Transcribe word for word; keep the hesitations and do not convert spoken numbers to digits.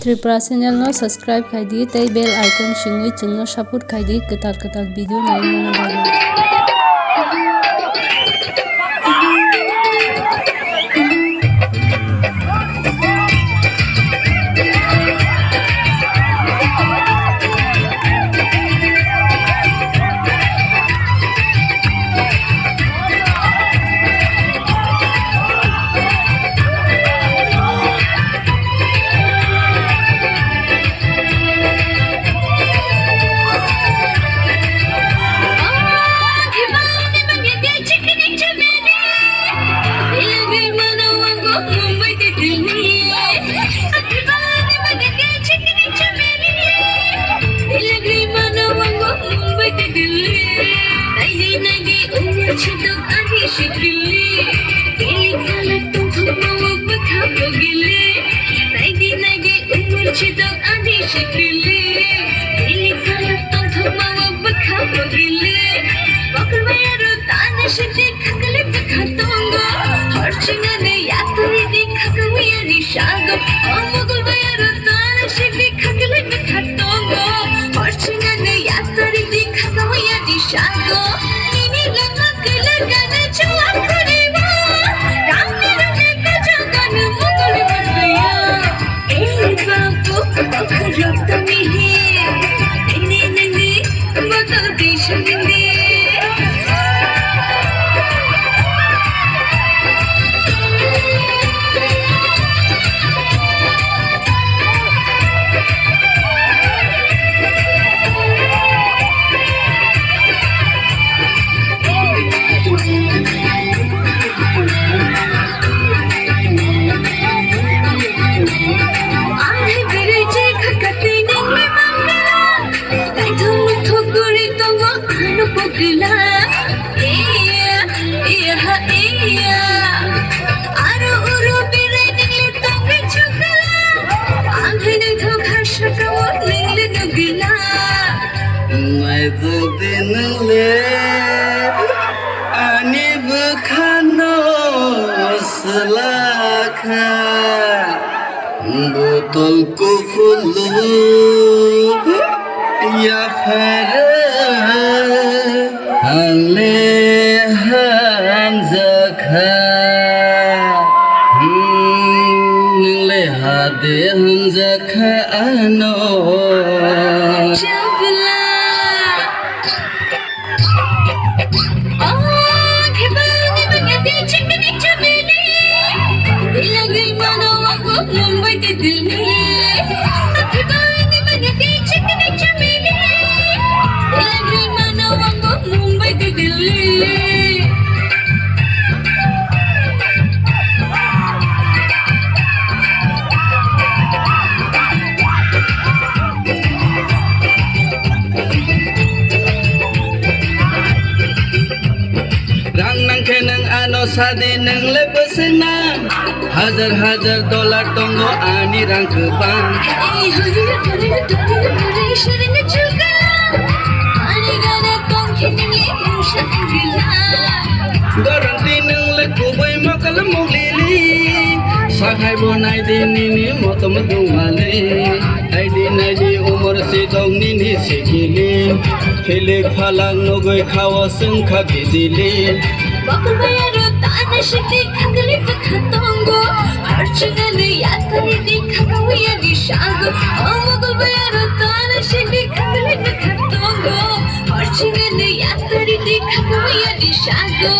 Tripura channel no subscribe khai di tei bell icon singwi chwngno support khai di kwtal kwtal video nai mano bagwi. Naitugdi nwng le ani bwkhano swlakha. Botol kuphulu yaphara ang le hamjakha. Hmm, nwng le hade hamjakha ano. Rang nangkhe nwng ano sadi nwng le bwswk nang. Hajar hajar dollar tongo ani rang kwbang. Goronti nwng le kubui mokol muglili. Sakhai bo naidi nini motom dungmali. Naidi naidi umor sidok nini sikili. Philik phalak nugui khao swngkha bidili. Bokol bayaro tana shikti khakli bwkha tongo. Harchingani yakaridi khakwi ani shago. O bokol bayaro tana shikti khakli bwkha tongo. Harchingani yakaridi khakwi ani shago.